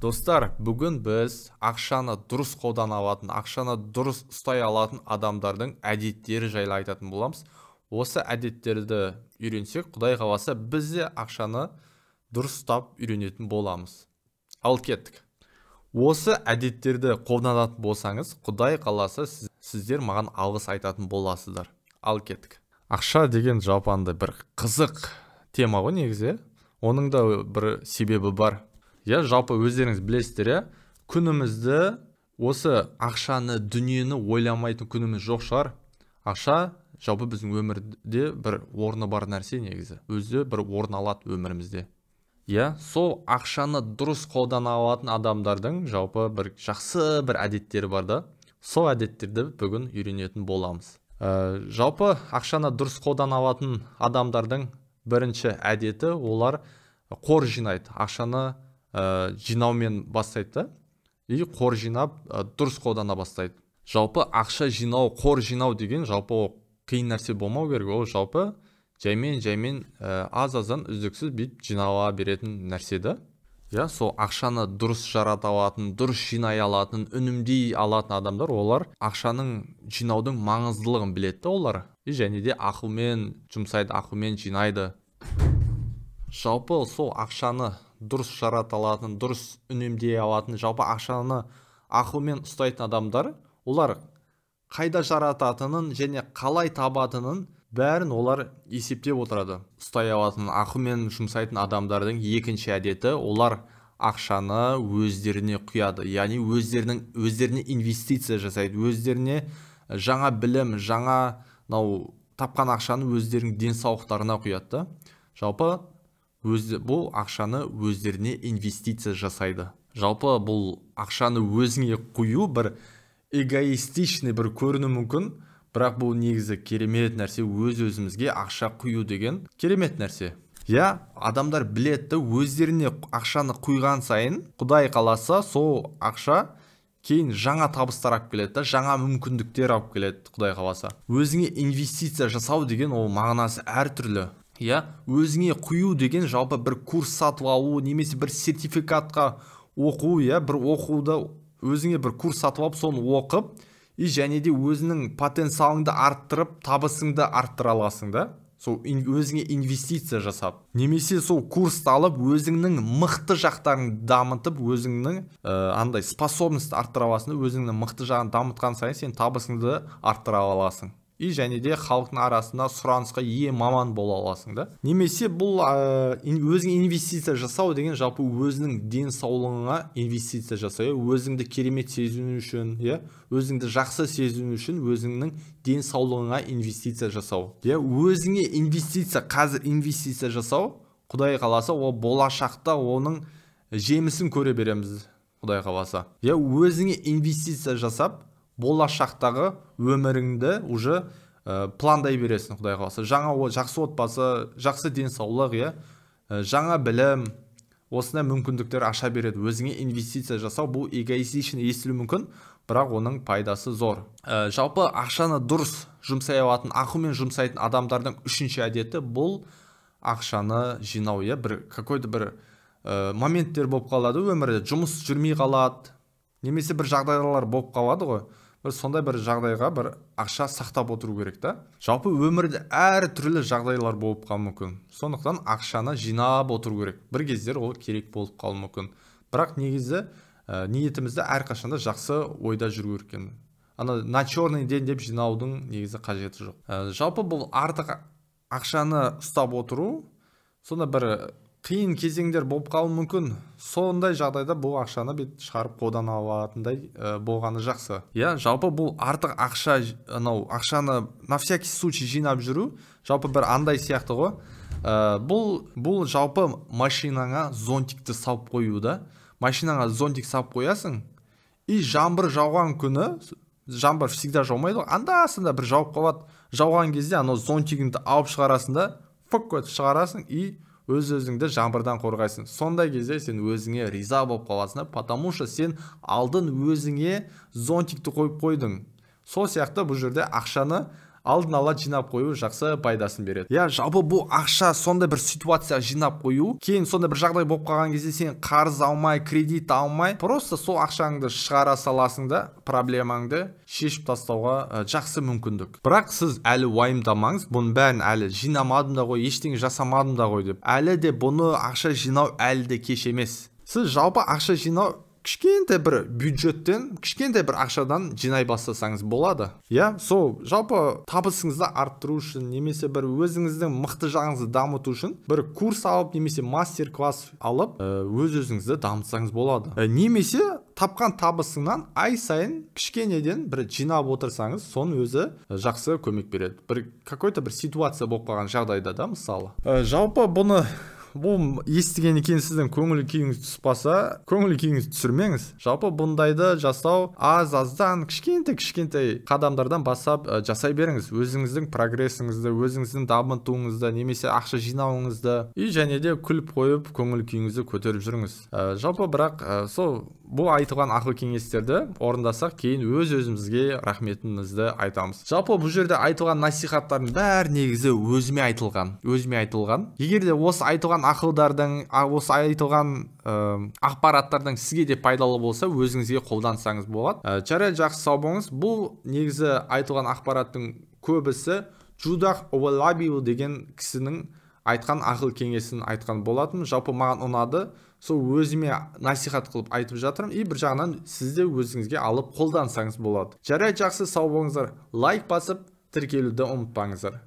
Достар, бүгін біз ақшаны дұрыс қолдана алатын, ақшаны дұрыс ұстай алатын адамдардың әдеттері жайлы айтатын боламыз. Осы әдеттерді үйренсек, Құдай қаласа, біз де ақшаны дұрыс ұстап үйренетін боламыз. Ал кеттік. Осы әдеттерді қолданатын болсаңыз, Құдай қаласа, сіздер маған алғыс айтатын боласыздар. Ал кеттік. Ақша деген жалпы андай бір қызық тема ғой негізі. Оның да бір себебі бар. Я жалпы өздеріңіз білесіздер, иә, күнімізді осы ақшаны, дүниені ойламайтын күніміз жоқ шығар. Ақша жалпы біздің өмірде бір орны бар нәрсе негізі. Өзі бір орын алады өмірімізде. Иә, сол ақшаны дұрыс қолдана алатын адамдардың жалпы бір жақсы бір әдеттері бар да. Сол әдеттерді бүгін үйренетін боламыз. Жалпы ақшаны дұрыс қолдана алатын адамдардың бірінші әдеті, олар қор жинайды. Ақшаны жинаумен бастайды да, и қор жинап, дұрыс қолдана бастайды. Жалпы ақша жинау, қор жинау деген жалпы ол қиын нәрсе болмау керек. Ол жалпы жаймен-жаймен, аз-аздан үздіксіз бүйтіп жинала беретін нәрсе да. Иә, сол ақшаны дұрыс жарата алатын, дұрыс жинай алатын, үнемдей алатын адамдар, олар ақшаның жинаудың маңыздылығын біледі да олар. И және де ақылмен жұмсайды, ақылмен жинайды. Жалпы сол ақшаны дұрыс жарата алатын, дұрыс үнемдей алатын, жалпы ақшаны ақылмен ұстайтын адамдар, олар қайда жарататынын және қалай табатынын бәрін олар есептеп отырады. Ұстай алатын, ақылмен жұмсайтын адамдардың екінші әдеті, олар ақшаны өздеріне құяды. Яғни өздеріне инвестиция жасайды, өздеріне жаңа білім, жаңа мынау тапқан ақшаны өздерінің денсаулықтарына құяды да. Жалпы бұл ақшаны өздеріне инвестиция жасайды. Жалпы бұл ақшаны өзіңе құю бір эгоистичный бір көріну мүмкін, бірақ бұл негізі керемет нәрсе, өз-өзімізге ақша құю деген керемет нәрсе. Я, адамдар біледі, өздеріне ақшаны құйған сайын, Құдай қаласа, сол ақша кейін жаңа табыстар алып келеді, да, жаңа мүмкіндіктер алып келеді, Құдай қаласа. Өзіңе инвестиция жасау деген ол мағынасы әртүрлі. Я, өзіңе құю деген жалпы бір курс сатып алу, немесе бір сертификатқа оқу, я, бір оқуда өзіңе бір курс сатып алып, соны оқып, и және де өзіңнің потенциалыңды арттырып, табысыңды арттыра аласың да. Сол өзіңе инвестиция жасап, немесе сол курсты алып, өзіңнің мықты жақтарыңды дамытып, өзіңнің андай способностьті арттыра аласың да, өзіңнің мықты жағын дамытқан сайын сен табысыңды арттыра аласың. И және де халықтың арасында сұранысқа ие маман бола аласың да. Немесе бұл өзіңе инвестиция жасау деген жалпы өзіңнің денсаулығыңа инвестиция жасау, өзіңді керемет сезіну үшін, иә, өзіңді жақсы сезіну үшін өзіңнің денсаулығыңа инвестиция жасау. Иә, өзіңе инвестиция, қазір инвестиция жасау, Құдай қаласа, ол болашақта оның жемісін көре береміз, Құдай қаласа. Иә, өзіңе инвестиция жасап, болашақтағы өміріңді уже пландай бересің, Құдай қаласа. Жаңа жақсы отбасы, жақсы денсаулық, иә, жаңа білім, осындай мүмкіндіктер аша береді. Өзіңе инвестиция жасау бұл эгоистичный естілуі мүмкін, бірақ оның пайдасы зор. Жалпы ақшаны дұрыс жұмсай алатын, ақылмен жұмсайтын адамдардың үшінші әдеті бұл ақшаны жинау, иә, бір какой-то бір моменттер болып қалады өмірде, жұмыс жүрмей қалады, немесе бір жағдайлар болып қалады ғой. Бір сондай бір жағдайға бір ақша сақтап отыру керек та. Жалпы өмірде әртүрлі жағдайлар болып қалуы мүмкін. Сондықтан ақшаны жинап отыру керек. Бір кездер ол керек болып қалуы мүмкін. Бірақ негізі ниетімізді әрқашанда жақсы ойда жүру керек екен. Ана на черный день деп жинаудың негізі қажеті жоқ. Жалпы бұл артық ақшаны ұстап отыру сонда бір қиын кезеңдер болып қалуы мүмкін. Сондай жағдайда бұл ақшаны бүйтіп шығарып қолдана алатындай болғаны жақсы. Иә, жалпы бұл артық ақша, анау ақшаны на всякий случай жинап жүру, жалпы бір андай сияқты ғой. Бұл жалпы машинаңа зонтикті салып қою да. Машинаңа зонтик салып қоясың, и жаңбыр жауған күні, жаңбыр всегда жаумайды ғой, анда-санда бір жауып қалады. Жауған кезде анау зонтигіңді алып шығарасың да, фук етіп шығарасың, и өз-өзіңді жаңбырдан қорғайсың. Сондай кезде сен өзіңе риза болып қаласың, потому что сен алдын өзіңе зонтикті қойып қойдың. Сол сияқты бұл жерде ақшаны Алдын ала жинап қою жақсы пайдасын береді. Иә, жалпы бұл ақша сондай бір ситуация жинап қою, кейін сондай бір жағдай болып қалған кезде сен қарыз алмай, кредит алмай, просто сол ақшаңды шығара саласың да, проблемаңды шешіп тастауға жақсы мүмкіндік. Бірақ сіз әлі уайымдамаңыз, бұның бәрін әлі жинамадым да ғой, ештеңе жасамадым да ғой деп. Әлі де бұны ақша жинау әлі де кеш емес. Сіз жалпы ақша жинау кішкентай бір бюджеттен, кішкентай бір ақшадан жинай бастасаңыз болады. Иә, сол жалпы табысыңызды арттыру үшін немесе бір өзіңіздің мықты жағыңызды дамыту үшін бір курс алып немесе мастер-класс алып, өз-өзіңізді дамытсаңыз болады. Немесе тапқан табысыңнан ай сайын кішкенеден бір жинап отырсаңыз, соның өзі жақсы көмек береді. Бір какой-то бір ситуация болып қалған жағдайда да, мысалы. Жалпы бұны бұл естігеннен кейін сіздің көңіл күйіңіз түсіп қалса, көңіл күйіңізді түсірмеңіз. Жалпы бұндайды жасау аз-аздан, кішкентай-кішкентай қадамдардан бастап жасай беріңіз. Өзіңіздің прогрессіңізді, өзіңіздің дамытуыңызды, немесе ақша жинауыңызды и және де күліп қойып көңіл күйіңізді көтеріп жүріңіз. Жалпы бірақ сол бұл айтылған ақыл кеңестерді орындасақ, кейін өз-өзімізге рахметімізді айтамыз. Жалпы бұл жерде айтылған насихаттардың бәрі негізі өзіме айтылған, өзіме айтылған. Егер де осы айтылған ақылдардың, осы айтылған ақпараттардың сізге де пайдалы болса, өзіңізге қолдансаңыз болады. Жарайды, жақсы, сау болыңыз. Бұл негізі айтылған ақпараттың көбісі Джудах Овалабиу деген кісінің айтқан ақыл кеңесін айтқан болатын. Жалпы маған ұнады. Сол өзіме насихат қылып айтып жатырмын. И бір жағынан сіз де өзіңізге алып қолдансаңыз болады. Жарайды, жақсы, сау болыңыздар. Лайк басып, тіркелуді ұмытпаңыздар.